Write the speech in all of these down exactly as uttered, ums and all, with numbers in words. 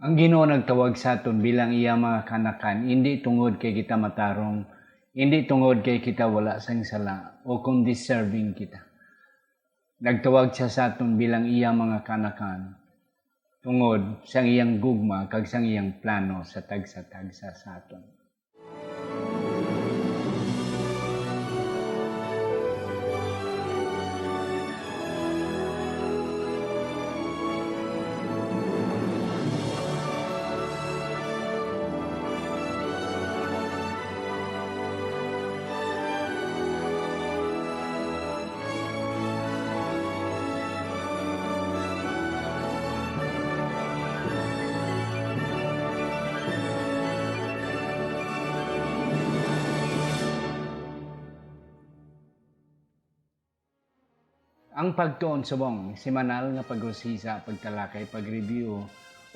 Ang Ginoo nagtawag sa aton bilang iya mga kanakan, indi tungod kay kita matarong, indi tungod kay kita wala sang sala, o kung deserving kita. Nagtawag siya sa aton bilang iya mga kanakan, tungod sang iyang gugma kag sang iyang plano sa tagsa-tagsa sa aton. Ang pagtuon subong, semanal nga pag-usisa, pagtalakay, pag-review,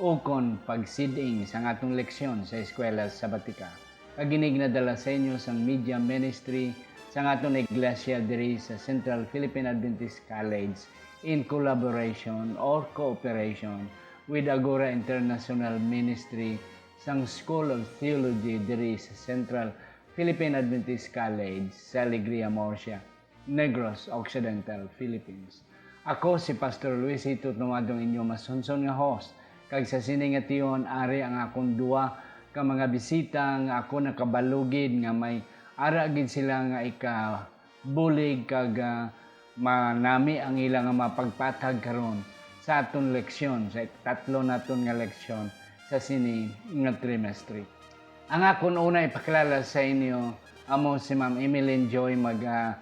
ukon pagsiding sang atong leksyon sa Eskwela Sabatika. Kag ini ginadala sa inyo sang media ministry sang aton iglesia diri sa Central Philippine Adventist College in collaboration or cooperation with Agora International Ministry sang School of Theology diri sa Central Philippine Adventist College sa Alegria, Murcia, Negros Occidental, Philippines. Ako si Pastor Luisito Tumadong, inyo masunson nga host, kag sa sini nga tion ari ang akon duwa ka mga bisita nga ako nakabalugid nga may ara gid sila nga ikabulig kag, ah, manami ang ila nga mapagpatag karon sa aton leksyon, sa ikatlo naton nga leksyon sa sini nga trimestre. Ang akon una ipakilala sa inyo amo si Ma'am Emeline Joy Mag-, ah,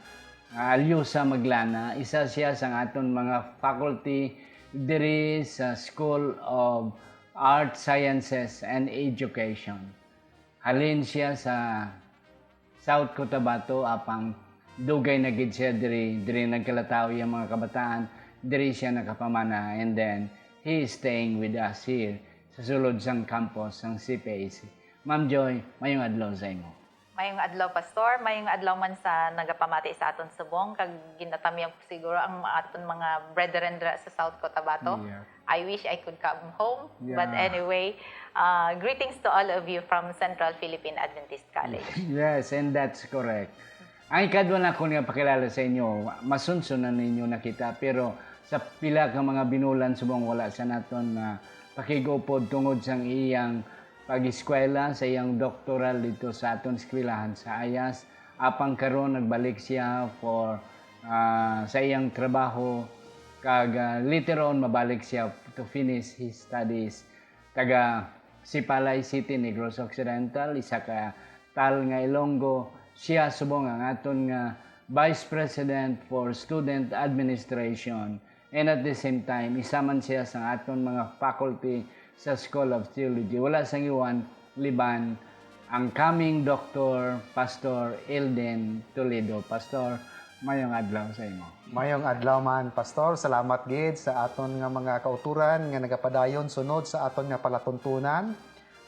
Alyosa Maglana. Isa siya sang aton mga faculty diri sa School of Art Sciences and Education. Halin siya sa South Cotabato, apang dugay na gid siya diri, diri nagkalataw iyang mga kabataan, diri siya nakapamana, and then he is staying with us here sa sulod sang campus sang C P A C. Ma'am Joy, mayong adlaw sa imo. Mayong adlaw, Pastor. Mayong adlaw man sa nagapamati sa aton subong, kag ginatamyag siguro ang aton mga brethren dira sa South Cotabato. Yeah. I wish I could come home. But Yeah. anyway, uh, greetings to all of you from Central Philippine Adventist College. Yes, and that's correct. Ang ikadwa na ko nga pakilala sa inyo, masunsunan ninyo na kita, pero sa pila ka mga binulan subong wala sa naton na pakig-upod tungod sang iyang pag-eskwela, sa iyang doctoral dito sa aton eskwelahan sa Ayas. Apang karon nagbalik siya for, ah, sa iyang trabaho, kag, ah, later on mabalik siya to finish his studies. Taga Sipalay City, Negros Occidental, isa ka tal nga Ilonggo, siya subong ang aton nga Vice President for Student Administration. And at the same time, isa man siya sa aton mga faculty sa School of Theology. Wala sang iwan, liban ang coming Doctor Pastor Elden Toledo. Pastor, mayong adlaw sa imo. Mayong adlaw man, Pastor. Salamat gid sa aton nga mga kauturan nga nagapadayon sunod sa aton nga palatuntunan.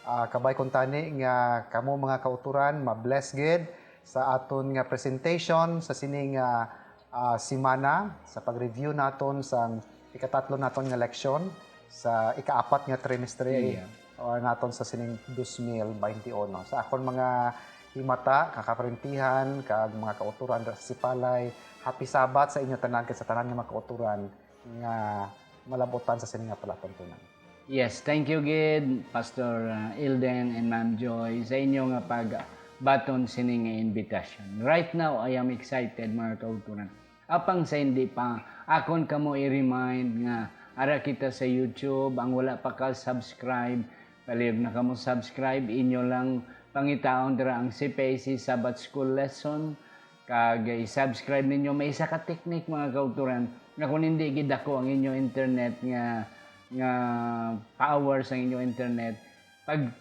Ah, kabay kuntani nga kamo, mga kauturan, ma-bless gid sa aton nga presentation sa sini nga, ah, semana, sa pag-review naton sang ikatatlo naton nga leksyon sa ikaapat nga trimestre, Yeah. ah, naton sa sining dos mil baynte uno. Sa akon mga himata, kakaparintihan, kag mga kauturan dira sa Sipalay, happy Sabbath sa inyo tanan, kag sa tanan nga mga kauturan nga malabutan sa sini nga palatuntunan. Yes, thank you gid, Pastor, uh, Ilden and Ma'am Joy, sa inyo nga pagbaton sini nga invitation. Right now, I am excited, mga kauturan. Apang sa hindi pa, akon kamo i-remind nga ara kita sa YouTube, ang wala pa ka subscribe, palihog na kamo subscribe, inyo lang pangitaon dira ang C P A C Sabbath School Lesson, kag i-subscribe ninyo. May isa ka technique, mga kauturan, nga kung hindi gid dako ang inyo internet nga, nga power sa inyo internet, pag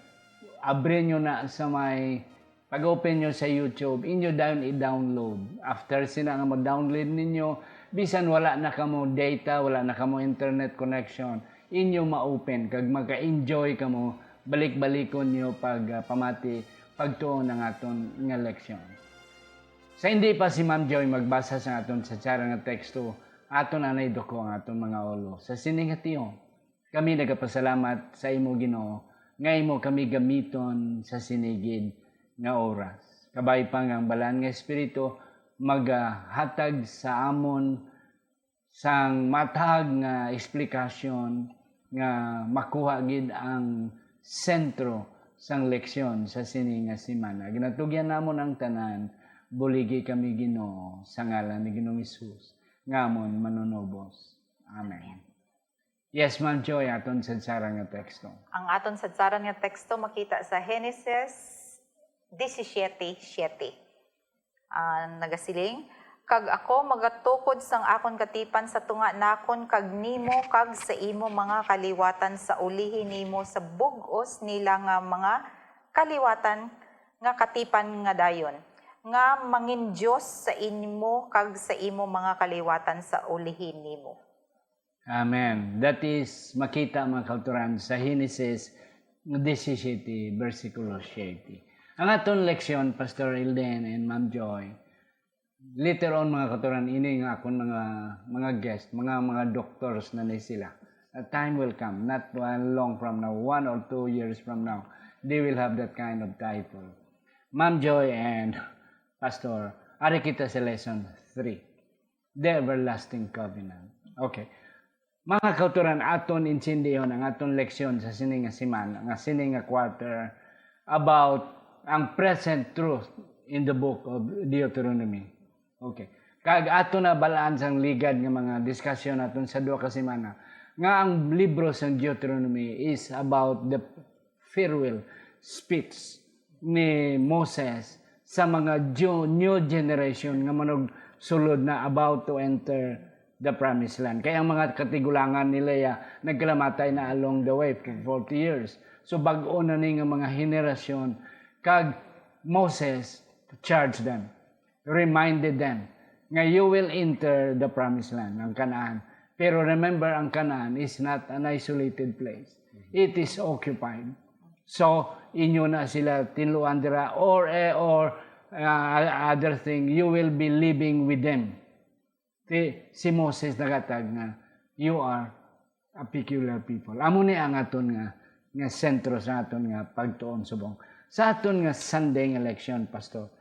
abri nyo na sa may, pag open nyo sa YouTube, inyo dayon i-download. After sina nga ma-download ninyo, bisan wala na kamo data, wala na kamo internet connection, inyo ma-open kag maka-enjoy kamo, balik-balikon nyo pag, ah, pamati, pagtuon ang aton nga leksyon. Sa hindi pa si Ma'am Joy magbasa sa aton sa tsara nga teksto, aton anay duko ang aton mga ulo. Sa sini nga tion, Kami nagapasalamat sa imo, Ginoo, nga imo kami gamiton sa sini gid nga oras. Kabay pa nga ang Balaan nga Espiritu magahatag sa amon sang matag nga eksplikasyon nga makuha gid ang sentro sang leksyon sa sini nga semana. Ginatugyan namon ang tanan, buligi kami, Ginoo, sa ngalan ni Ginoong Hesus, nga amon Manunubos. Amen. Yes, Ma'am Joy, aton sadsaran nga teksto. Ang aton sadsaran nga teksto makita sa Genesis disisiete siete. Ah, nagasiling, "Kag ako magatukod sang akon katipan sa tunga nakon kag nimo kag sa imo mga kaliwatan sa ulihi nimo sa bug-os nila nga mga kaliwatan nga katipan nga dayon, nga mangindios sa imo kag sa imo mga kaliwatan sa ulihi nimo." Amen. That is, makita, mga kauturan, sa Genesis disisiete, bersikulo siete. Ang aton leksyon, Pastor Ilden and Ma'am Joy, later on, mga kauturan, ini nga akon mga, mga guest, mga, mga doctors na ni sila. A time will come, not too long from now, one or two years from now, they will have that kind of title. Ma'am Joy and Pastor, ari kita sa lesson three. The everlasting covenant. Okay. Mga kauturan, aton intindihon ang aton leksyon sa sini nga semana, nga sini nga quarter, about ang present truth in the book of Deuteronomy. Okay. Kag ato na balaan sang ligad nga mga diskusyon naton sa duha ka semana, nga ang libro sang Deuteronomy is about the farewell speech ni Moses sa mga Jew, new generation nga manugsulod na about to enter the promised land. Kay ang mga katigulangan ni Leah nagkalamatay na along the way for forty years. So, bag-o na ni nga mga henerasyon, kag Moses charged them, reminded them nga you will enter the promised land, ang Canaan. Pero remember, ang Canaan is not an isolated place. It is occupied. So, inyo na sila tinluan dira, or, eh, or, uh, other thing, you will be living with them. Si, si Moses nagatag nga, "You are a peculiar people." Amo ni ang aton nga, nga sentro sa aton nga pagtuon subong. Sa aton nga Sunday nga leksyon, Pastor,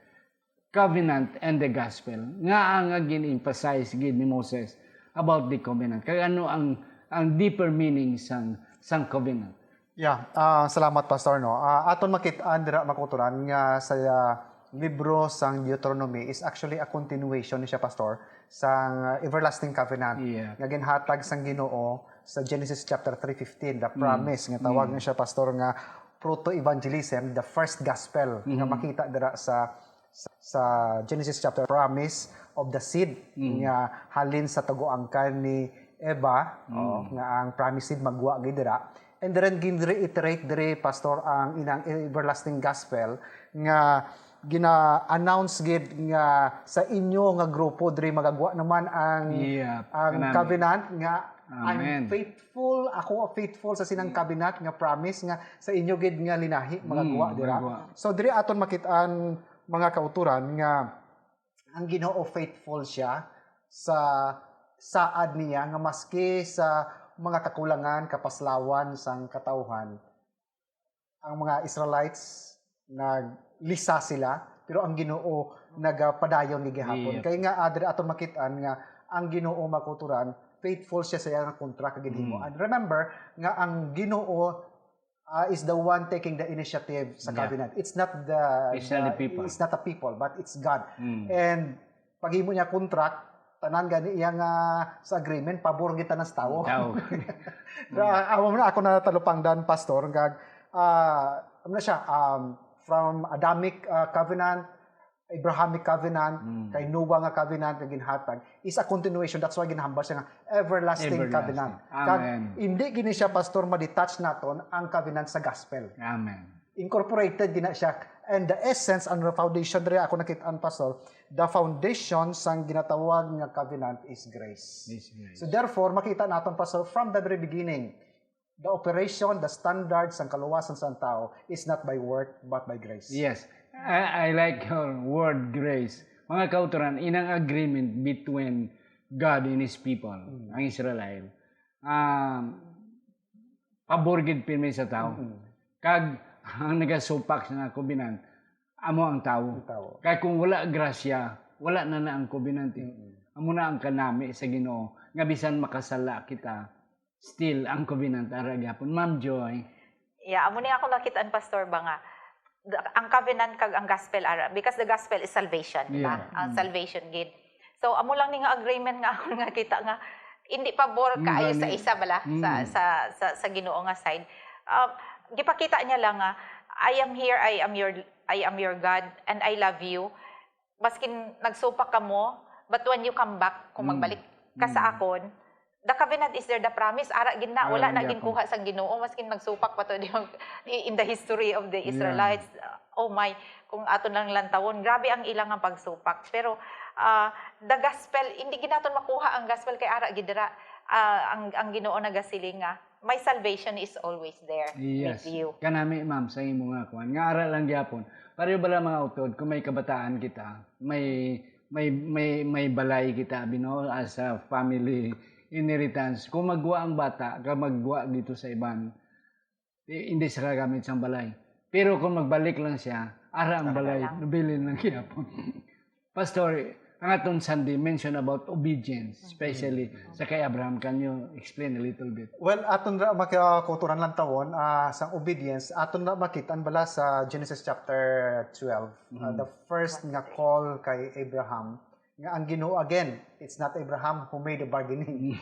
covenant and the gospel. Nga nga gin-emphasize gid ni Moses about the covenant? Kag ano ang, ang deeper meaning sang, sang covenant? Yeah, ah, salamat, Pastor, no. Ah, aton makit-an dira, mga kauturan, nga sa, ah, libro sang Deuteronomy is actually a continuation ni siya, Pastor, sang, ah, everlasting covenant Yeah. nga ginhatag sang Ginoo sa Genesis chapter three fifteen, the Mm. promise nga tawag Mm. na siya, Pastor, nga proto-evangelism, the first gospel nga Mhm. makita dira sa, sa, sa Genesis chapter, promise of the seed Mm. nga halin sa taguangkan ni Eva, Mm. oh, nga ang promised seed magwa gid dira. And then gin-reiterate diri, Pastor, ang inang everlasting gospel nga gina-announce gid nga sa inyo nga grupo diri magagwa naman ang, Yep. ang Kanami. covenant nga, "I'm Amen. faithful, ako faithful sa sinang Yeah. covenant nga promise nga sa inyo gid nga linahi magagwa Mm, dira." magagwa. So, diri aton makit-an, mga kauturan, nga ang Ginoo faithful siya sa saad niya nga maski sa mga kakulangan, kapaslawan sang katawhan, ang mga Israelites naglisa sila, pero ang Ginoo nagapadayon gid gihapon. Yep. Kay nga, ah, diri aton makit-an nga ang Ginoo, mga kauturan, faithful siya sa iyang kontra kag ginhimo. Mm. And remember nga ang Ginoo, ah, is the one taking the initiative sa Yeah. covenant. It's not the, It's not the the people. it's not the people, but it's God. Mm. And paghimo niya contract, tanan gani iya nga sa agreement, pabor gid tanan sa tawo. Tawo. So, ah, amo na ako na talupangdan, Pastor, nga, ah, ano na siya, um, from Adamic, ah, covenant, Abrahamic covenant, Mm. kay Noah nga covenant nga ginhatag, is a continuation. That's why ginahambal siya nga everlasting Everlasting. covenant. Kag Amen. hindi gini siya, Pastor, ma-detach naton ang covenant sa gospel. Amen. Incorporated gina siya. And the essence and the foundation diri ako nakit-an, Pastor, the foundation sang ginatawag nga covenant is grace. Is grace. So therefore, makita naton, Pastor, from the very beginning, the operation, the standard sang kaluwasan sang tao is not by work, but by grace. Yes. I, I like your word, grace. Mga kauturan, inang agreement between God and His people, Mm. ang Israel. Um, Pabor gid pirmi sa tawo. Mm. Kag ang nagasupak sa covenant, amo ang tawo. Ang tawo. Kay kung wala grasya, wala na na ang covenant, eh. Mm. Amo na ang kanami sa Ginoo, nga bisan makasala kita, still ang covenant ara gyapon. Ma'am Joy. Yeah, amo ni ako nakitaan, Pastor, ba nga, the, ang covenant kag ang gospel ara, because the gospel is salvation, di ba? Yeah. Ang Mm. salvation gid. So, amo lang ni nga agreement nga ako nga kita nga hindi pabor Mm, kaayo sa gani. isa bala sa, Mm. sa, sa, sa Ginoo nga side. Um, gipakita niya lang nga, "I am here, I am your, I am your God, and I love you." Maskin nagsupak kamo, but when you come back, kung Mm. magbalik ka sa Mm. akon, the covenant is there, the promise, ara gid na, Ara wala gid na na gyapon. ginkuha sang Ginoo, maskin nagsupak pa to, di ba? I-, in the history of the Yeah. Israelites, uh, oh my, kung aton lang lantawon, grabe ang ilang nga pagsupak. Pero, ah, the gospel, hindi gid naton makuha ang gospel kay ara gid dira, ah, ang, ang Ginoo nagasiling nga, "My salvation is always there Yes. with you." Kanami, ma'am, sa imo nga kuan. Nga ara lang gyapon. Pareho bala, mga utod, kung may kabataan kita, may, may, may, may balay kita, abi, no, as a family inheritance. Kung magwa ang bata, ka magwa dito sa iban, i-, hindi sa kagamit sang balay. Pero kung magbalik lang siya, ara ang Ara balay, lang. nabilin lang gyapon. Pastor, ang aton Sunday mention about obedience, Mm. especially Mm. sa kay Abraham. Can you explain a little bit? Well, aton ra makakauturan lang tawon, ah, sang obedience, aton ra makita bala sa Genesis chapter twelve, ah, Mm. the first nga call kay Abraham, nga ang Ginoo again, it's not Abraham who made the bargaining.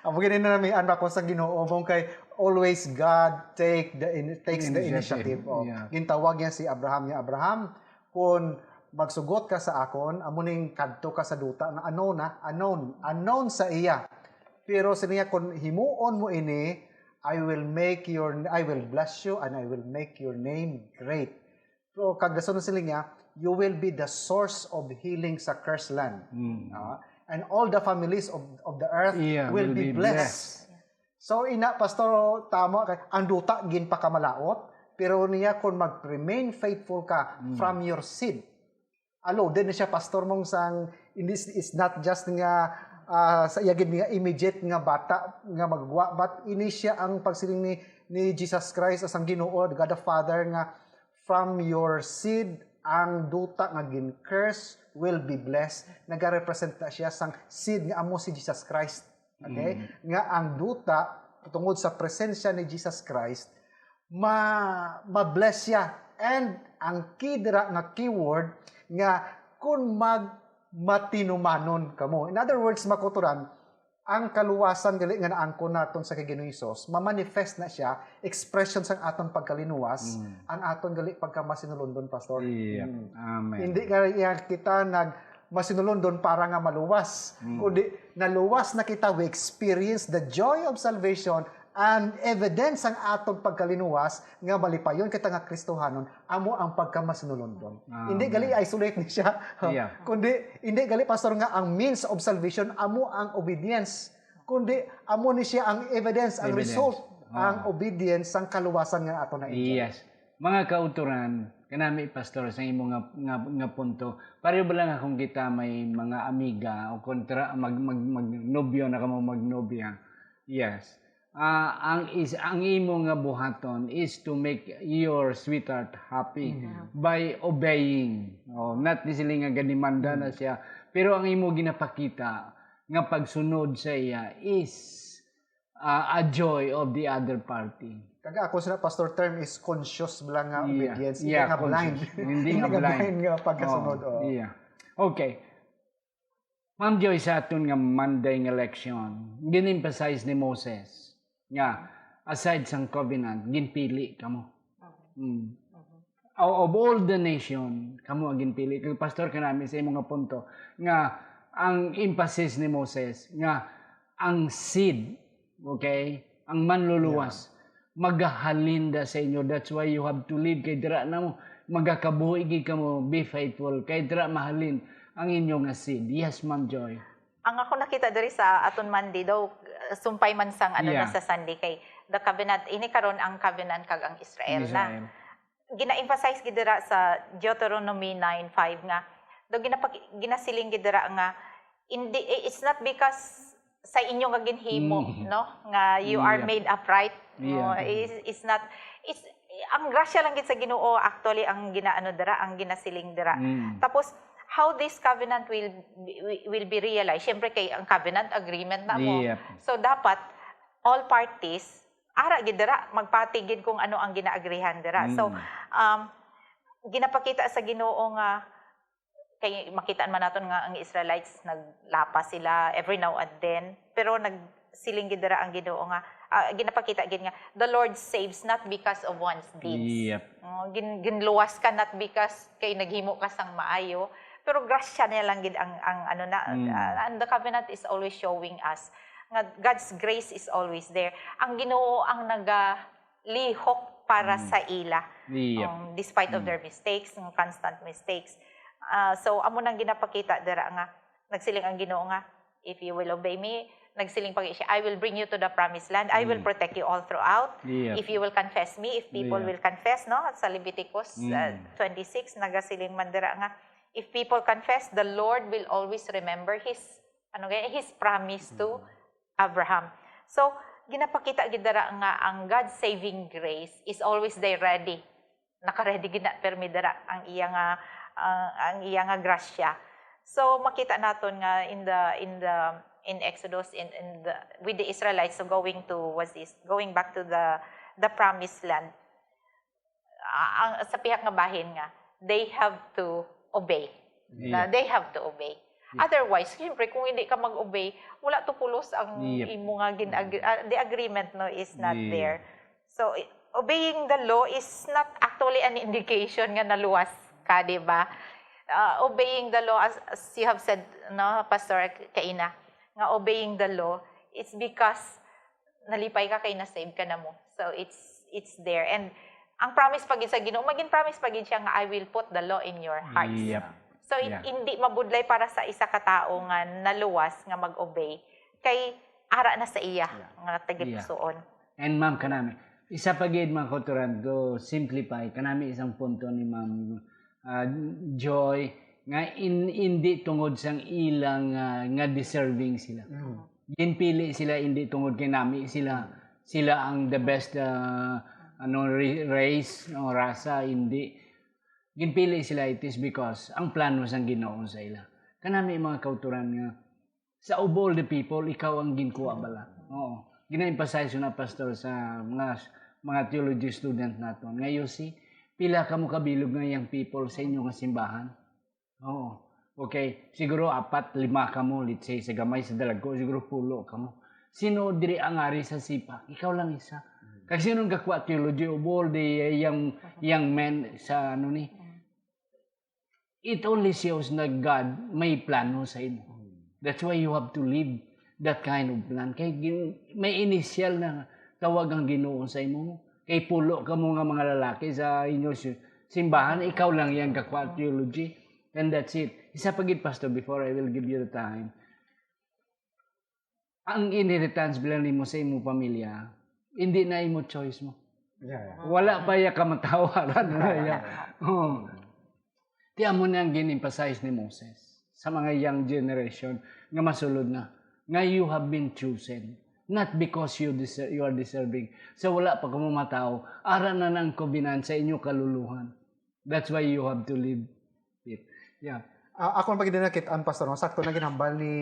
Amo gid na nami-an ako sa Ginoo, mong kay always God take the in-, takes the Initiative. initiative. Oh, Yeah. gintawag niya si Abraham, niya, "Abraham, kung magsugot ka sa akon, amo ning kadto ka sa duta nga unknown, na, unknown, unknown sa iya. Pero sa niya, kung himuon mo ini, I will make your, I will bless you and I will make your name great." Pero kag dason sila niya, "You will be the source of healing sa cursed land. Mm. Ah, and all the families of, of the earth Yeah, will will be be blessed." blessed. So, ina, Pastor, tama kay ang duta ginpakamalaot, pero niya kung mag-remain faithful ka Mm. from your seed. Alo, din siya, Pastor, mong sang, in this, it's not just nga, ah, sa iya gid nga immediate nga bata nga magwa, but ini siya ang pagsiling ni, ni Jesus Christ, sang Ginoo, God the Father, nga, "From your seed, ang duta nga gin-curse will be blessed." Nagarepresent na siya sang seed nga amo si Jesus Christ. Okay? Mm. Nga ang duta, tungod sa presensya ni Jesus Christ, ma-, ma-bless siya. And ang key dira nga keyword nga kung mag-, matinumanon kamo. In other words, mga kauturan, ang kaluwasan gali nga naangkon naton sa kay Ginoong Hesus, ma-manifest na siya, expression sang aton pagkalinuwas, Mm. ang aton gali pagkamasinulundon, Pastor. Yep. Mm. Amen. Hindi gali iya kita nag masinulundon para nga maluwas, Mm. kundi naluwas na kita, we experience the joy of salvation and evidence sang aton pagkalinuwas nga malipayon kita nga Kristohanon, amo ang pagkamasinulundon. Amen. Hindi gali isolate ni siya. Yeah. Kundi, hindi gali, Pastor, nga ang means of salvation amo ang obedience, kundi amo ni siya ang evidence, ang Evidence. result, Ah. ang obedience sang kaluwasan nga ato na-enjoy. Yes. Mga kauturan, kanami, Pastor, sa imo nga, nga, nga punto, pareho ba lang akong kita may mga amiga o kontra, mag, mag, magnobyo na kamo, magnobya. Yes. Ah, ang is, ang imo nga buhaton is to make your sweetheart happy Mm. by obeying. Oh, not necessarily nga ganimanda na Mm. siya, pero ang imo ginapakita nga pagsunod sa iya is, ah, a joy of the other party. Kag ako sa Pastor term is conscious lang nga Yeah. obedience, Yeah, hindi nga conscious. blind. Hindi Hindi nga nga blind. blind nga pagkasunod, Oh, oh. yeah. Okay. Ma'am Joy, sa aton nga Monday nga leksyon, gin-emphasize ni Moses nga aside sang covenant, ginpili kamo. Okay. Mm. Mhm. O-, of all the nation, kamo ang ginpili. Kag Pastor, kanami sa imo nga punto nga ang emphasis ni Moses nga ang seed, okay, ang manluluwas, Yeah. magahalin da sa inyo. That's why you have to live. Kay dira na mo, magakabuhi gid kamo, be faithful. Kay dira mahalin ang inyo nga seed. Yes, Ma'am Joy. Ang ako nakita diri sa aton Monday daw, uh, sumpay man sang ano Yeah. na sa Sunday kay the covenant, ini karon ang covenant kag ang Israel na. Israel. Gina-emphasize gid dira sa Deuteronomy nine five nga, daw ginapag-, ginasiling gid dira nga, hindi, it's not because sa inyo nga ginhimo, Mm. no? Nga you are Yeah. made upright, no? Yeah. Is, is not, is, ang grasya lang gid sa Ginoo, actually, ang ginaano dira, ang ginasiling dira. Mm. Tapos, how this covenant will be, will be realized? Siyempre, kay ang covenant agreement na mo. Yep. So, dapat, all parties, ara gid dira, magpati gid kung ano ang ginaagrihan dira. So, Mm. um, ginapakita sa Ginoo nga, kay makitaan man naton nga ang Israelites naglapas sila every now and then, pero nagsiling gid dira ang Ginoo nga, ah, ginapakita gid nga, "The Lord saves not because of one's deeds." Yep. Oh, gin-, ginluwas ka not because kay naghimo ka sang maayo, pero grasya niya lang gid ang, ang ano na, Mm. ah, and the covenant is always showing us nga God's grace is always there. Ang Ginoo ang nagalihok para Mm. sa ila, Yep. um, despite of Mm. their mistakes, ng constant mistakes. Ah, so, amo nang ginapakita dira nga nagsiling ang Ginoo nga, "If you will obey me," nagsiling pa siya, "I will bring you to the promised land. I will Mm. protect you all throughout. Yep. If you will confess me," if people Yeah. will confess, no? Sa Leviticus, uh, Mm. twenty-six, nagasiling man dira nga, "If people confess, the Lord will always remember his," ano kaya, his promise to Mm. Abraham. So, ginapakita gid dira nga ang God's saving grace is always there, ready. Naka-ready gid na permi dira ang iya nga, ah, ang iya nga grasya. So, makita naton nga in the, in the, in Exodus, in, in the, with the Israelites, so going to, was this, going back to the, the promised land, ah, ang, sa pihak nga bahin nga, they have to obey. Na Yeah. they have to obey. Yeah. Otherwise, siyempre, kung hindi ka mag-obey, wala to pulos ang Yep. imo nga gin-ag-, ah, the agreement, no, is not Yeah. there. So, i-, obeying the law is not actually an indication nga naluwas ka, di ba? Ah, obeying the law, as, as you have said, no, Pastor, k-, kaina, nga obeying the law, it's because nalipay ka kay na-save ka na mo. So, it's, it's there. And ang promise pa gid sa Ginoo, magin promise pa gid siya nga, "I will put the law in your hearts." Yep. So, i-, Yeah. hindi mabudlay para sa isa ka tawo nga naluwas nga mag-obey, kay ara na sa iya Yeah. nga tagipusoon. And ma'am, kanami, isa pa gid, mga kauturan, to simplify, kanami isang punto ni Ma'am, ah, Joy, nga in-, hindi tungod sang ilang, ah, nga deserving sila. Mm. Ginpili sila hindi tungod kay nami sila, sila ang the best, ah, ano, ra-, race, no, rasa, hindi. Ginpili sila, it is because ang plano sang Ginoo sa ila. Kanami, mga kauturan, nga sa of all the people, ikaw ang ginkuha bala. Oo. Gina-emphasize na, Pastor, sa mga, mga theology student naton. Nga, you see, pila kamo kabilog nga young people sa inyo nga simbahan? Oo. Okay, siguro apat, lima kamo, let's say, sa gamay, sa dalagko, siguro pulo kamo. Sino diri ang ari sa sipa? Ikaw lang isa. Kag sino ang gakuha theology of all the, uh, young, young men sa, ano ni? It only shows na God may plano sa imo. That's why you have to live that kind of plan. Kay gin-, may initial na tawag ang Ginoo sa imo. Kay pulo kamo nga mga lalaki sa inyo si-, simbahan, ikaw lang yang gakuha theology. And that's it. Isa pa gid, Pastor, before I will give you the time. Ang inheritance bilang nimo sa imo pamilya, hindi na imo choice mo. Yeah, yeah. Wala pa ya kamatawaran na ya. Oh. Ti amo na ang gin-emphasize ni Moses sa mga young generation nga masulod na, nga you have been chosen, not because you deser-, you are deserving. Sa wala pa kamo matawo, ara na ang covenant sa inyo kaluluhan. That's why you have to live it. Yeah. Ah, ako ang pagdinakit-an, Pastor, no? Sakto na ginhambal ni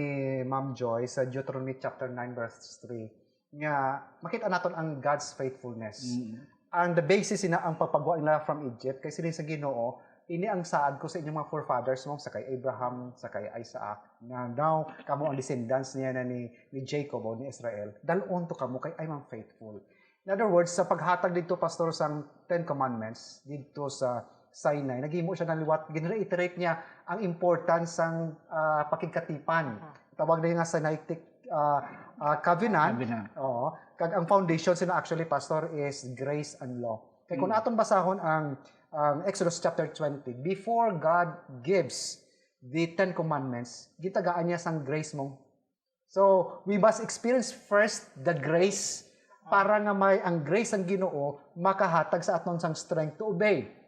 Ma'am Joy sa Deuteronomy chapter nine, verse three, nga makita naton ang God's faithfulness. Mm. Ang the basis ina ang pagpagwa nila from Egypt, kay siling sa Ginoo, "Ini ang saad ko sa inyong mga forefathers mo, sa kay Abraham, sa kay Isaac, nga now kamo ang descendants niya na ni, ni Jacob o ni Israel. Dal-on to kamo kay I am faithful." In other words, sa paghatag dito, Pastor, sang Ten Commandments dito sa Sinai, naghimo siya ng liwat, gin-reiterate niya ang importance sang, ah, pakigkatipan. Tawag na nga Sinaitic, ah, ah, covenant. Covenant. Oo. Kag ang foundation sina actually, Pastor, is grace and law. Kay kung Mm. atong basahon ang, ang Exodus chapter twenty, before God gives the Ten Commandments, gitagaan niya sang grace mo. So, we must experience first the grace para nga may ang grace ang Ginoo makahatag sa aton sang strength to obey.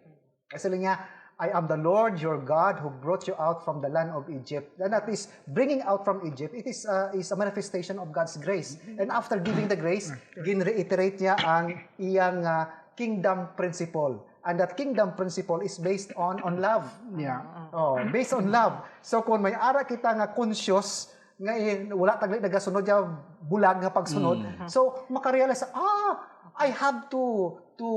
Kasi lang niya, "I am the Lord your God who brought you out from the land of Egypt." And that is bringing out from Egypt. It is, uh, is a manifestation of God's grace. And after giving the grace, gin-reiterate niya ang iyang, uh, kingdom principle. And that kingdom principle is based on, on love. Yeah. Oh, based on love. So kung may ara kita nga conscious nga, eh, wala tagli nagasunod ya bulag nga pagsunod. So makarealize, ah, I have to to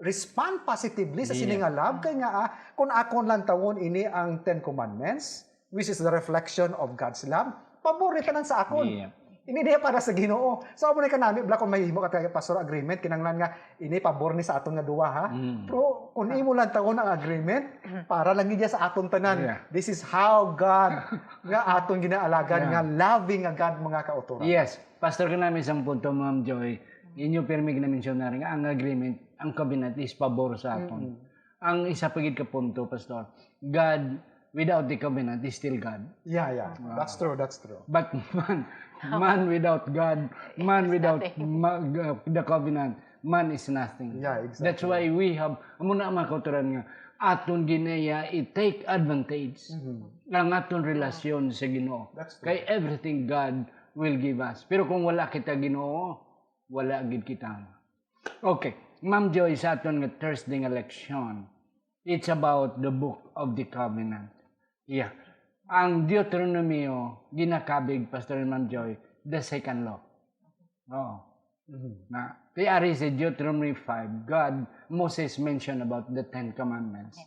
respond positively sa sini nga love kay nga, ah, kung akon lang tawon ini ang Ten Commandments, which is the reflection of God's love, pabor ni tanan sa akon. Yeah. Ini diya para sa Ginoo. So amo ni kanami bala kung mahimo ka tayo pastor agreement, kinanglan nga ini pabor ni sa aton nga duwa, ha. Pero kung imo lang tawon ang agreement, para lang gid sa aton tanan. Yeah. This is how God nga aton ginaaalagan, Yeah. nga loving nga God, mga kauturan. Yes, Pastor, kanami isang punto, Ma'am Joy. Inyo pirmi ginamensyonar nga ang agreement, ang covenant is pabor sa aton. Ang isa pa gid ka punto, Pastor, God without the covenant is still God. Yeah, yeah. That's true, that's true. But man, man without God, man without ma- uh, the covenant, man is nothing. Yeah, exactly. That's why we have, amo na, mga kauturan, nga aton ginaya i-take advantage ang aton relasyon sa Ginoo. That's true. Kay everything God will give us. Pero kung wala kita Ginoo, wala gid kita. Okay, Ma'am Joy, sa aton nga Thursday nga leksyon, it's about the Book of the Covenant. Yeah. Ang Deuteronomio, ginakabig, Pastor and Ma'am Joy, the second law. Oo. Na, kay ari sa Deuteronomy five, God, Moses mentioned about the Ten Commandments.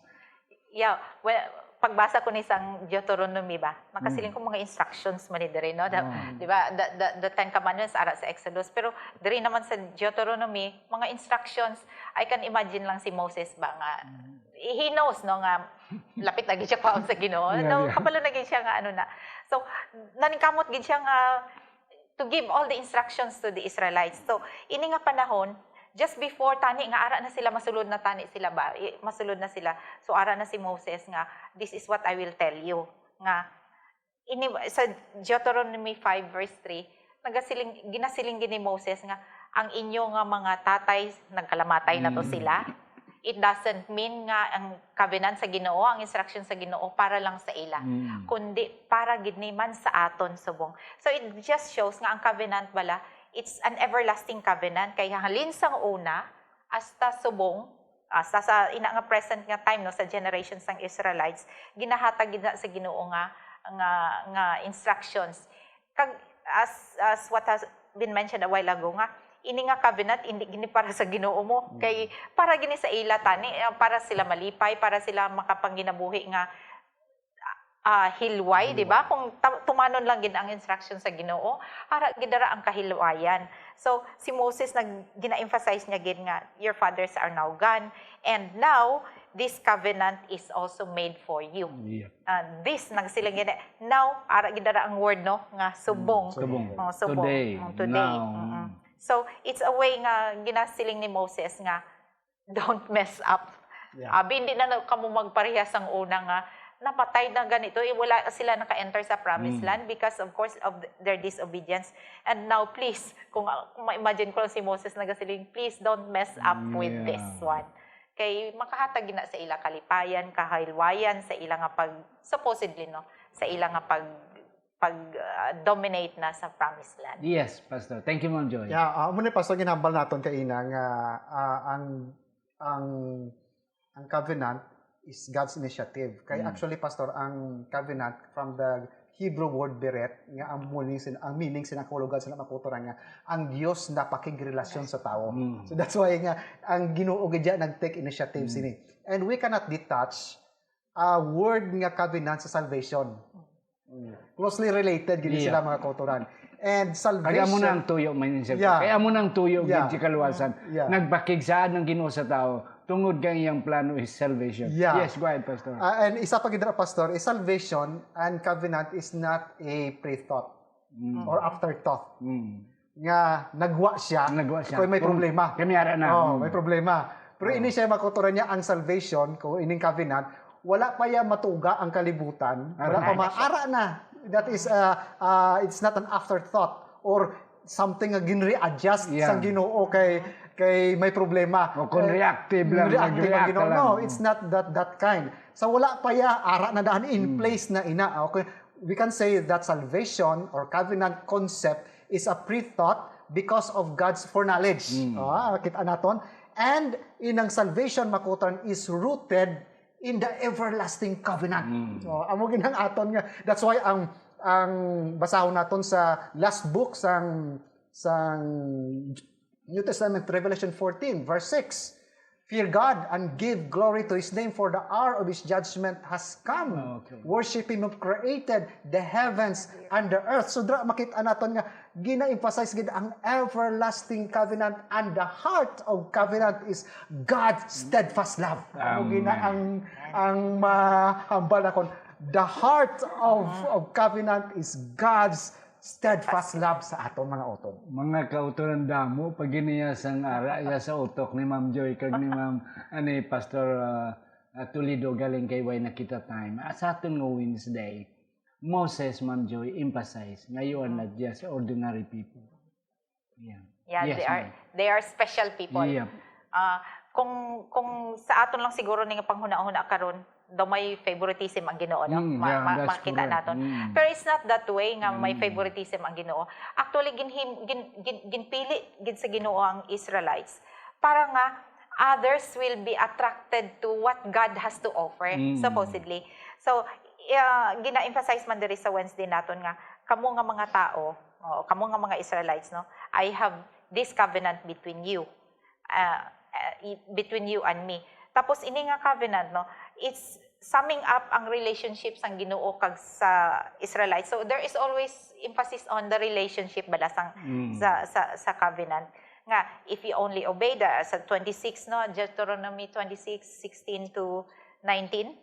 Yeah, well, pagbasa ko ni sang Deuteronomy ba, makasiling ko mga instructions man ni diri, no? The, di ba? The, the, the Ten Commandments ara sa Exodus, pero diri naman sa Deuteronomy, mga instructions. I can imagine lang si Moses ba nga he knows, no, nga lapit na gid siya kwaon sa Ginoo. Yeah, No, yeah. Kabalo na gid siya nga ano na. So, naningkamot gid siya nga to give all the instructions to the Israelites. So, ini nga panahon, just before tani nga ara na sila, masulod na tani sila ba? I- Masulod na sila. So ara na si Moses nga, "This is what I will tell you." Nga ini sa Deuteronomy five verse three, nagasiling ginasiling gid ni Moses nga ang inyo nga mga tatay nagkalamatay na to sila. It doesn't mean nga ang covenant sa Ginoo, ang instruction sa Ginoo para lang sa ila, kundi para gid ni man sa aton subong. So it just shows nga ang covenant bala, it's an everlasting covenant. Kay halin sang una hasta subong, hasta sa ina nga present nga time, no, sa generation sang Israelites, ginahatag gid na sa Ginoo nga nga nga instructions. Kag as as what has been mentioned a while ago nga ini nga covenant hindi gini para sa Ginoo mo, kay para gini sa ila tani, eh, para sila malipay, para sila makapanginabuhi nga ah, hilway, di ba? Kung ta- tumanon lang gid ang instruction sa Ginoo, ara gid dara ang kahilwayan. So si Moses nag gina-emphasize niya gid nga, "Your fathers are now gone, and now this covenant is also made for you." Yeah. Ah, this nagsiling gid, now ara gid dara ang word, no, nga subong. Subong. Oh, subong. Today, Mm, today. now. Mm-mm. So it's a way nga ginasiling ni Moses nga, "Don't mess up." Yeah. Abi, hindi na, na kamo magparehas sang una nga namatay na ganito, eh, wala sila naka-enter sa promised Mm. land because of course of th- their disobedience. And now please, kung, kung ma-imagine ko lang si Moses nagasiling, "Please don't mess up with Yeah. this one." Kay makahatag gina sa ila kalipayan, kahilwayan sa ila nga pag, supposedly, no, sa ila nga pag pag ah, dominate na sa promised land. Yes, Pastor. Thank you, Ma'am Joy. Yeah, uh, muna, Pastor, ginhambal naton kaina nga ah, ang ang ang covenant is God's initiative. Kay Mm. actually, Pastor, ang covenant from the Hebrew word beret, nga ang meaning sin ang meaning sin ang kahulugan sa mga kauturan nga ang Dios napakigrelasyon sa tao. Mm. So that's why nga ang Ginoo gid nag-take initiative Mm. sini. And we cannot detach a word nga covenant sa salvation. Mm. Closely related gid sila, Yeah. mga kauturan. And Kaya amo na ang salvation, tuyo, may niya. Yeah. Kaya amo na ang tuyo, Yeah. gid si kaluwasan. Yeah. Nagpakigsaad ng Ginoo sa tao, tungod kay iyang plano is salvation. Yeah. Yes, go ahead, Pastor. Ah, and isa pa gid ra, Pastor, is salvation and covenant is not a pre-thought Mm. or afterthought. Mm. Nga nagwa siya, Nagwa siya. kung may Kung- problema. Kami ara na. Oh, Mm. may problema. Pero Oh. ini siya, mga kauturan, niya, ang salvation, kung ining covenant, wala pa yan matuga ang kalibutan, wala Ara. pa maara na. That is, uh, uh, it's not an afterthought or something nga ginre-adjust Yeah. sa Ginoo kay kay may problema. O kung Eh, reactive lang, reactive ang nag-react Ginoo. ka lang. No, it's not that that kind. So wala pa ya, ara na daan in Hmm. place na ina. Okay, we can say that salvation or covenant concept is a pre-thought because of God's foreknowledge. Hmm. Ah, kita naton. And inang salvation, mga kautoran, is rooted in the everlasting covenant. Hmm. So, amo ginang aton nga. That's why ang ang basahon naton sa last book sang sang New Testament, Revelation fourteen, verse six. Fear God and give glory to His name, for the hour of His judgment has come. Okay. Worship Him who created the heavens and the earth. So, dra, makita naton nga gina-emphasize gid ang everlasting covenant, and the heart of covenant is God's steadfast love. Amo gina Amen. ang ang mahambal nakon, the heart of of covenant is God's steadfast love sa aton, mga utod. Mga kautoran, damo pag giniya sang ara ya sa utok ni Ma'am Joy kag ni Ma'am ani Pastor ah, ah, Toledo galing kay Way Nakita Time. Ah, sa aton nga Wednesday, Moses, Ma'am Joy, emphasize nga you are not just ordinary people. Yeah. Yeah, Yes, they are ma'am. they are special people. Yep. Ah, kung kung sa aton lang siguro ni nga panghuna-huna karon, daw may favoritism ang Ginoo, no? Mm, Ma- yeah, ma- that's makita correct. naton. Mm. Pero it's not that way nga may Mm. favoritism ang Ginoo. Actually, ginhim, gin, gin, ginpili gid sa Ginoo ang Israelites para nga others will be attracted to what God has to offer, Mm. supposedly. So, uh, gina-emphasize man diri sa Wednesday naton nga kamo nga mga tao, oh, kamo nga mga Israelites, no, I have this covenant between you, uh, uh, i- between you and me. Tapos ini nga covenant, no, it's summing up ang relationship sang Ginoo kag sa Israelites. So there is always emphasis on the relationship bala sang Mm. sa, sa sa covenant. Nga if you only obey the sa twenty-six, no, Deuteronomy twenty-six, sixteen to nineteen,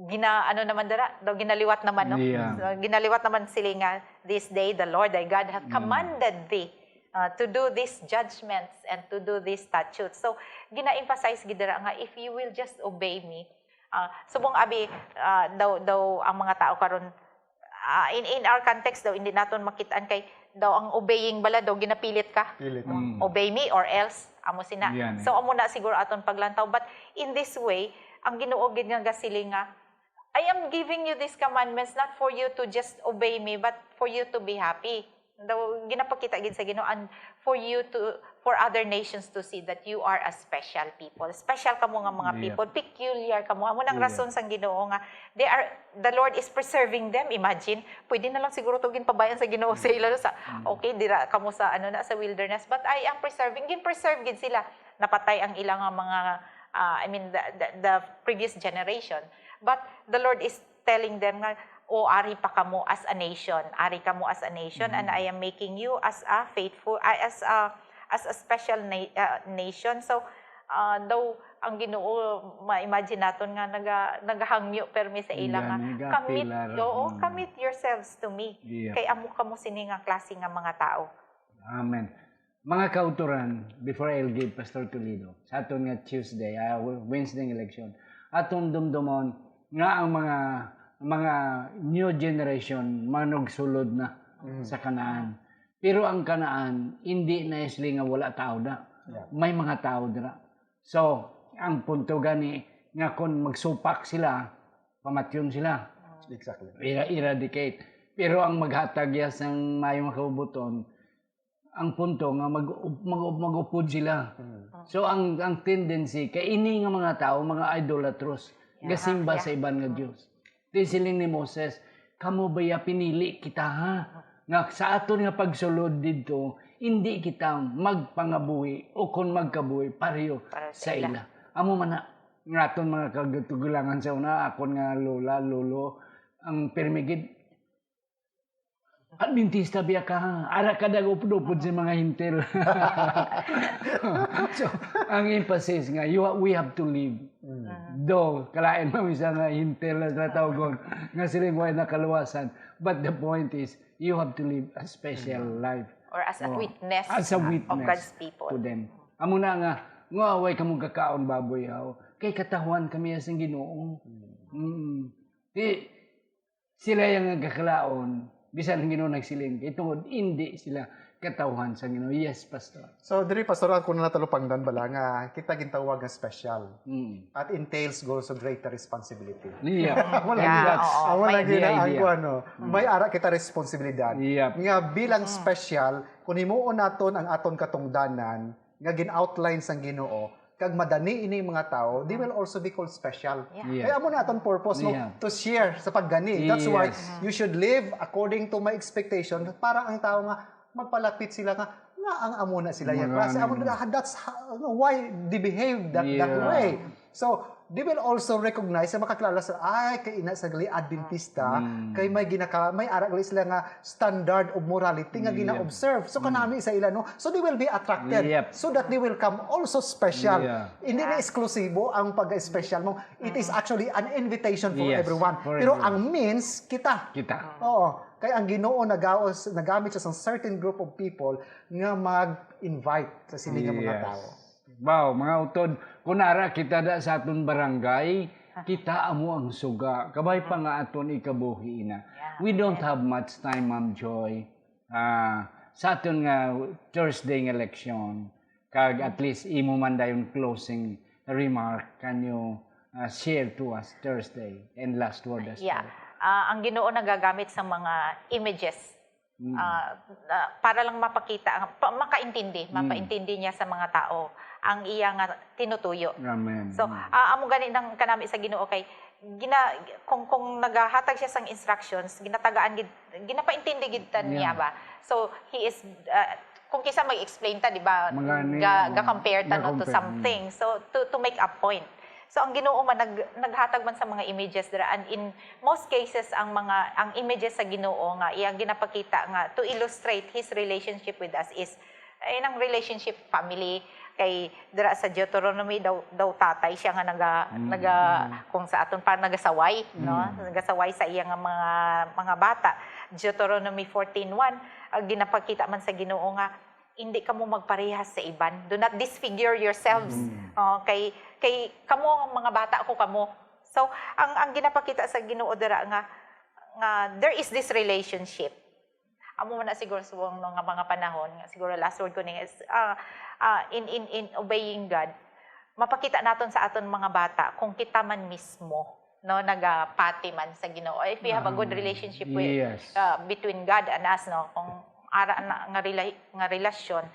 gina ano naman dira, daw ginaliwat naman, no? Yeah. So, ginaliwat naman sila nga, "This day the Lord thy God hath Mm. commanded thee uh, to do these judgments and to do these statutes." So gina-emphasize gid dira nga, "If you will just obey me," uh, subong abi, uh, daw daw ang mga tao karon, uh, in in our context daw, hindi naton makitaan kay daw ang obeying bala daw ginapilit ka. Pilit. Mm, Mm. "Obey me or else," amo sina. Yan eh. So amo na siguro aton paglantaw, but in this way ang Ginoo gid nga gasiling nga, "I am giving you these commandments not for you to just obey me, but for you to be happy." Daw ginapakita gid sa Ginoo, and for you to, for other nations to see that you are a special people. Special kamo nga mga Yeah. people, peculiar kamo. Amo nang Yeah. rason sang Ginoo nga they are, the Lord is preserving them. Imagine, pwede na lang siguro to ginpabayan sa Ginoo sa ila sa, Mm. "Okay, dira kamo sa ano na, sa wilderness, but I am preserving." Gin-preserve gid sila. Napatay ang ilang mga, uh, I mean, the, the, the previous generation. But the Lord is telling them nga, "O, ari pa kamo as a nation. Ari kamo as a nation, and I am making you as a faithful, ah, as a, as a special na- ah, nation." So, ah, daw ang Ginoo, ma-imagine naton nga naga, nagahangyo permi sa ila nga, "Commit, oo, commit yourselves to me. Kay amo kamo sini nga klase nga mga tao." Amen. Mga kautoran, before I'll give Pastor Toledo, sa aton nga Tuesday, ah, Wednesday nga leksyon, aton dumdumon nga ang mga mga new generation manugsulod na sa Canaan. Pero ang Canaan, hindi na sila nga wala tao na. Yeah. May mga tao dira. So, ang punto gani nga kung magsupak sila, pamatyon sila. Exactly. Era-, eradicate. Pero ang maghatag ya sang mayong kabubuton, ang punto nga mag, mag, mag-upod sila. Mm. So ang ang tendency kay ini nga mga tao, mga idolatrous, gasimba sa iban nga dios. Di siling ni Moses, "Kamo baya pinili kita, ha? Nga sa aton nga pagsulod didto, hindi kita magpangabuhi o kon magkabuhi pareho Para sa sa ila." ila." Amo man na nga aton mga kagatugulangan sa una, akon nga lola, lolo, ang pirmi gid, "Adventista biya ka, ha? Ara ka nag-upod-upod sa mga hintil." So, ang emphasis nga, you ha-, we have to live. Though, kalain man isa nga hintil na natawgon, nga siling way nakaluwasan. But the point is, you have to live a special life. Or as a Oh, witness as a of witness God's people. To them. Amo na nga, nga way ka mong kakaon baboy, haw. Kay katahuan kami sa Ginoo. Mm. Di, sila yang nagkakalaon, bisan ang Ginoo nagsiling, kay tungod, hindi sila. katawhan sa Ginoo. Yes, Pastor. So, diri, Pastor, ako na natalupangdan bala nga kita gintawag nga special. Mm. At entails also greater responsibility. Yeah. Amo lang Yeah, gina-, oo. amo May lang gina-, idea. ang kuwan, no? May ara kita responsibilidad. Yep. Nga bilang special, kung himuon naton ang aton katungdanan nga gin-outline sang Ginoo, kag madani ini mga tawo, they will also be called special. Yeah. Yeah. Kaya amo na aton purpose, no? Yeah. To share sa pagdani. That's why Yes. you should live according to my expectation para ang tao nga magpalapit sila nga nga ang amo na sila yung Mga klase. Amo ano. na, that's how, why they behave that, that Yeah. way. So, they will also recognize sa makakilala sa, ay, kay ina sa gali Adventista, Mm. kay may ginaka, may ara gali sila nga standard of morality nga Yep. gina-observe. So, kanami sa ila, no? So, they will be attracted Yep. so that they will come also special. Yeah. Hindi na eksklusibo ang pag-special mo. It is actually an invitation for Yes, everyone. for Pero everyone. Ang means, kita. Kita. Oo. Kay ang Ginoo nagaos, nagamit siya sa certain group of people nga mag-invite sa sini nga mga Yes. tao. Wow, mga utod, kung ara kita da sa aton barangay, kita amo ang suga. Kabay pa nga aton ikabuhi na. Yeah. We don't have much time, Ma'am Joy. Ah, sa aton nga Thursday nga leksyon, kag at least imo man dayon closing remark, can you ah, share to us Thursday and last word as Yeah. well. Ah, ang Ginoo nagagamit sa mga images. Mm. Ah, na- para lang mapakita, ang- pa, makaintindi, Mm. mapaintindi niya sa mga tao ang iya nga tinutuyo. Amen. So, Mm. ah, amo gani nang kanami sa Ginoo kay gina, kung kung nagahatag siya sang instructions, ginatagaan gid, ginapaintindi gid ta niya Yeah. ba. So, he is ah, kung kisa mag-explain ta, di ba? Magani, Ga, oh, ga-compare ta no to ga-compare, something. So to to make a point. So ang Ginoo man nag, naghatag man sa mga images dira, and in most cases ang mga ang images sa Ginoo nga iyang ginapakita nga to illustrate his relationship with us is ay nang relationship family kay dira sa Deuteronomy daw daw tatay siya nga naga Mm. naga kung sa aton pa nagasaway no nagasaway sa iya nga mga mga bata. Deuteronomy fourteen one, ah, ginapakita man sa Ginoo nga hindi kamo magparehas sa iban. Do not disfigure yourselves. Mm. Oh, kay kay kamo ang mga bata ko kamo. So ang ang ginapakita sa Ginoo dira nga nga there is this relationship. Amo man na siguro sa mga mga panahon nga siguro last word ko ni is ah, ah, in in in obeying God, mapakita naton sa aton mga bata kung kita man mismo no nagapati man sa Ginoo. If we have a good relationship with Yes. uh, between God and us no kung ara na nga rela- nga relasyon,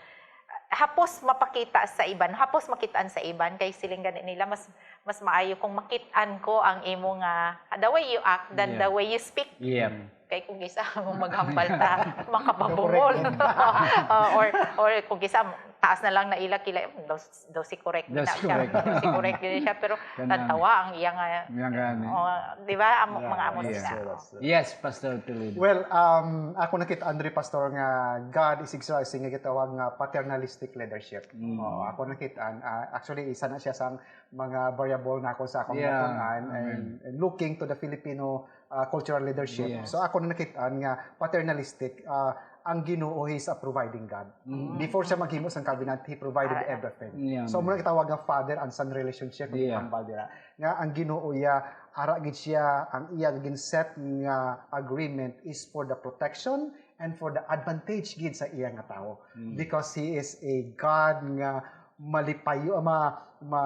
hapos mapakita sa iban, hapos makitaan sa iban kay siling gani nila mas mas maayo kung makitaan ko ang imo nga the way you act than Yeah. the way you speak. Yep. Kay kung isa mo maghambal ta, makapabungol. Uh, or or kung isa taas na lang na ila kila daw, daw si correct That's na siya. Correct. Daw si correct din siya pero Kanang- tantawa ang iya nga Nga gani. oh, di ba? Amo, Yeah, mga amo yes, sila. So, Oh. that's the- Yes, Pastor Toledo. Well, um, ako nakita, Andre, Pastor, nga God is exercising nga gitawag nga paternalistic leadership. Mm. Oh, ako nakita, ah, actually, isa na siya sa mga variable na ako sa akong Yeah, natun-an amen. and, and looking to the Filipino ah, cultural leadership. Yes. So, ako na nakita nga paternalistic, ah, ang Ginoo is a providing God. Mm. Before siya maghimo sang covenant, he provided Ah. everything. Yeah, So, man. Muna gitawag nga father and son relationship, Yeah. ang Bible dira. Nga ang Ginoo iya, ara gid siya, ang iya gin-set nga agreement is for the protection and for the advantage gid sa iya nga tawo. Mm. Because he is a God nga malipayo, ma, ma,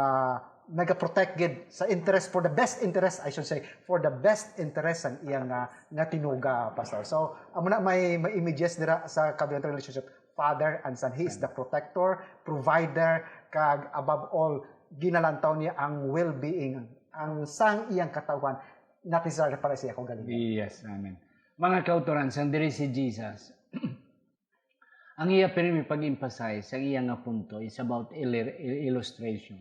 nagaprotect gid sa interest, for the best interest, I should say, for the best interest sang iya nga, nga tinuga, Pastor. So, amo na may, may images dira sa covenant relationship, father and son. He is the protector, provider, kag above all, ginalantaw niya ang well-being, ang sang iyang katawhan, necessary para siya kaugalingon. Yes, amen. Mga kautoran, sang diri si Jesus, ang iya pirmi pag-emphasize, ang iya nga punto is about illir- il- illustration,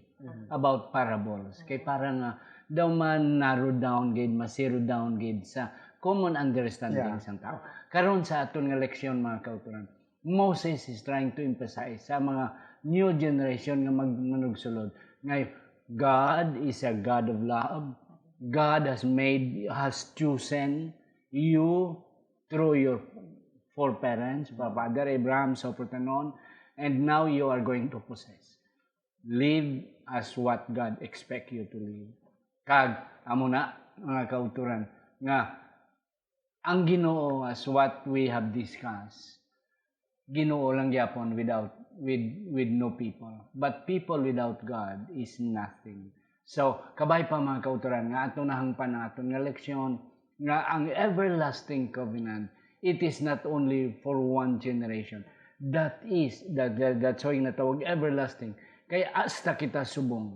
about parables. Kay para nga daw man narrow down gid, ma-zero down gid sa common understanding Yeah. sang tao. Karon sa aton nga leksyon, mga kautoran, Moses is trying to emphasize sa mga new generation nga mag- manugsulod nga God is a God of love. God has made, has chosen you through your foreparents, pa- Father Abraham, so forth and on, and now you are going to possess. Live as what God expect you to live. Kag, amo na, mga kautoran, nga ang Ginoo, as what we have discussed, Ginoo lang gyapon without, with, with no people. But people without God is nothing. So, kabay pa, mga kautoran, nga ato nahangpan ang aton nga leksyon, nga ang everlasting covenant, it is not only for one generation. That is, that, that, that's why natawag everlasting. Kay hasta kita subong,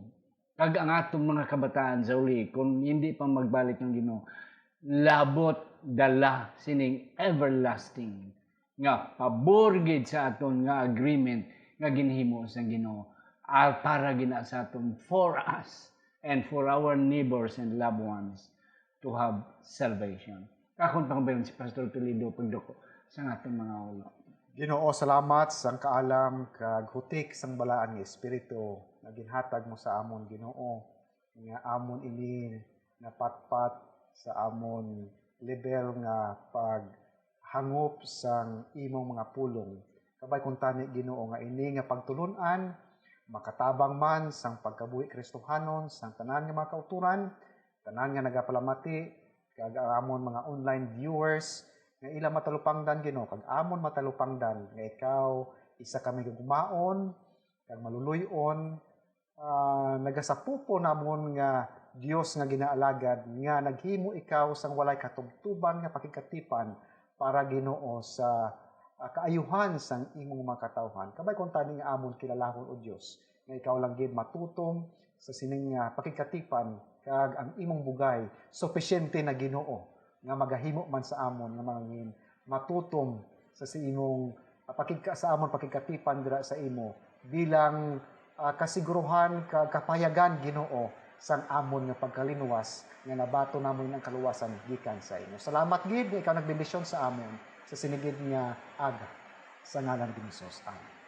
kag ang atong mga kabataan sa uli, kung hindi pa magbalik ang Ginoo, labot dala sining everlasting nga pabor gid sa aton nga agreement nga ginhimo sang Ginoo, ah, para gina sa aton, for us and for our neighbors and loved ones to have salvation. Akon pangabay si Pastor Toledo pagduko sa aton mga ulo. Ginoo, salamat sang kaalam kag hutik sang balaan nga Espiritu nga ginhatag mo sa amon, Ginoo, nga amon ini napatpat sa amon level nga paghangop sang imong mga pulong. Kabay kuntani, Ginoo, nga ini nga pagtulon-an makatabang man sang pagkabuhi Kristohanon sang tanan nga mga kautoran, tanan nga nagapalamati, kag ang amon mga online viewers nga ila matalupangdan, Ginoo, kag amon matalupangdan nga ikaw isa ka magagmaon kag maluloy-on, ah, nagasapupo namon nga Dios nga ginaalagad, nga naghimo ikaw sang walay katubtuban nga pakigkatipan para, Ginoo, sa, ah, kaayuhan sang imong mga katawhan. Kabay kuntani nga amon kilalahon, O Dios, nga ikaw lang gid matutom sa sining, ah, pakigkatipan, kag ang imong bugay supisyente na, Ginoo, nga magahimo man sa amon nga mangin matutom sa, sa imong, ah, pakigka-, sa amon pakigkatipan dira sa imo bilang, ah, kasiguruhan kag kapayagan, Ginoo, sang amon nga pagkalinwas, nga nabaton namon ang kaluwasan gikan sa imo. Salamat gid nga ikaw nagbendisyon sa amon sa sini gid nga aga, sa ngalan ni Jesus. Amen.